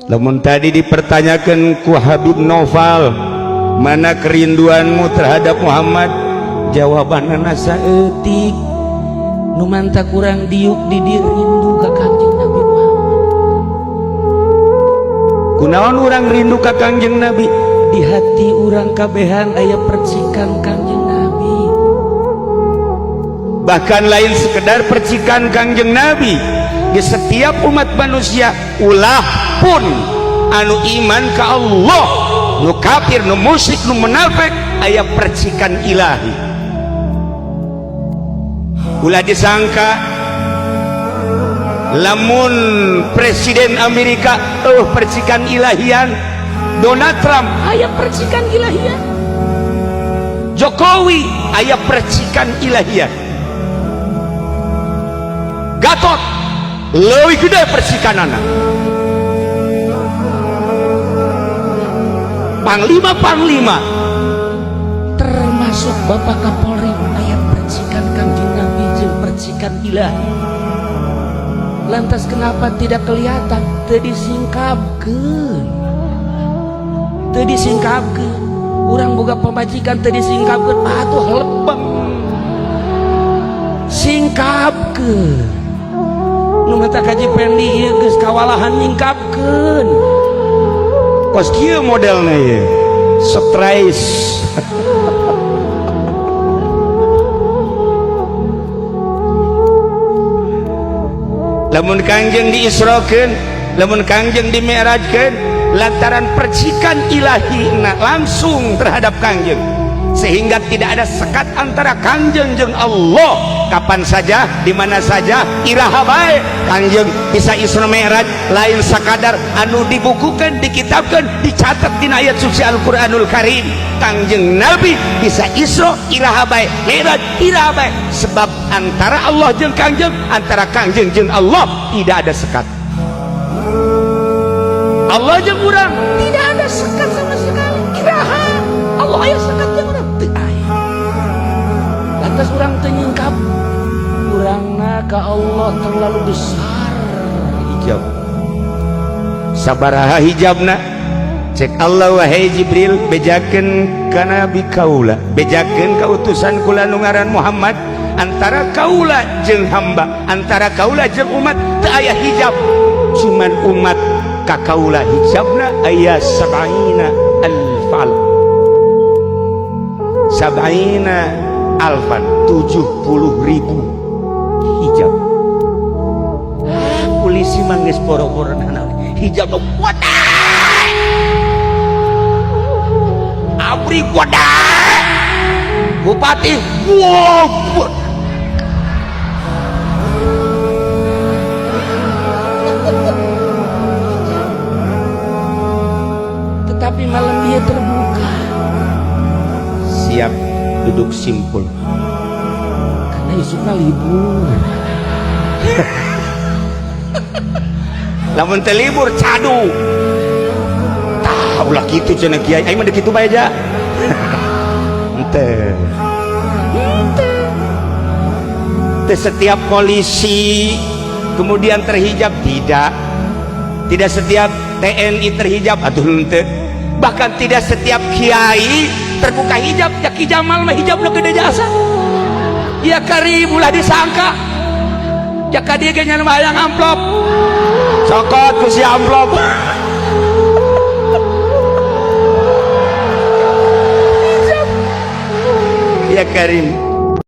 Lamun tadi dipertanyakan ku Habib Noval, mana kerinduanmu terhadap Muhammad? Jawabanna saeutik, nu manta kurang diuk di dieu rindu ka Kangjeng Nabi Muhammad. Kunaon urang rindu ka Kangjeng Nabi? Di hati urang kabehan aya percikan Kangjeng Nabi. Bahkan lain sekedar percikan Kangjeng Nabi, di setiap umat manusia, ulah pun anu iman ka Allah, nu kafir, nu musyrik, nu munafik, aya percikan ilahi. Ulah disangka lamun Presiden Amerika, oh, percikan ilahian. Donald Trump aya percikan ilahian. Jokowi aya percikan ilahian. Gatot leuwih gede percikanana. Panglima-panglima termasuk Bapak Kapolri aya percikan Kangjeng Nabi jeung percikan ilahi. Lantas kenapa tidak kelihatan? Teu disingkapkeun, teu disingkapkeun. Urang boga pamajikan teu disingkapkeun, atuh lebeng. Singkapkeun. Nu mata kaji pendi ieu geus kawalahan nyingkapkeun. Kos kieu modelna ieu, stres. Lamun Kangjeng diisrokeun, lamun Kangjeng dimi'rajkeun, lantaran percikan ilahi langsung terhadap Kangjeng, sehingga tidak ada sekat antara Kangjeng jeung Allah. Kapan saja, di mana saja, iraha bae Kangjeng bisa Isra Mi'raj. Lain sakadar anu dibukukan, dikitabkan, dicatat di ayat suci Al-Qur'anul Karim. Kangjeng Nabi bisa Isra iraha bae, Mi'raj iraha bae, sebab antara Allah jeung Kangjeng, antara Kangjeng jeung Allah tidak ada sekat. Allah jeung urang tidak ada sekat sama sekali. Iraha Allah aya sekat jeung urang? Teu aya. Lantas urang teu nyingkap, urangna ka Allah terlalu besar hijab. Sabaraha hijabna? Cek Allah, wahai Jibril, bejakeun ka nabi kaula, bejakeun ka utusan kula nu ngaran Muhammad, antara kaula jeung hamba, antara kaula jeung umat teu aya hijab. Cuman umat ka kaula hijabna aya sab'ina alfal, sab'ina alfan, 70.000 hijab. Ah, polisi mah geus boro-boro nanaon hijab wadah, abri wadah, bupati wow. Tetapi malam dia terbuka. Siap duduk simpul. Karena isukna libur. Lamun teu libur cadu. Tah, ulah kitu cenah kiai, aing mah deuk kitu bae aja. Henteu. Teu setiap polisi kemudian terhijab, tidak. Tidak setiap TNI terhijab atuh, henteu. Bahkan tidak setiap kiai terbuka hijab. Ya Ki Jamal mah hijab nu gede jasa. Ya karim, ulah disangka. Jaka dia ge nya hayang amplop. Cokot ku si amplop. Ya Karim.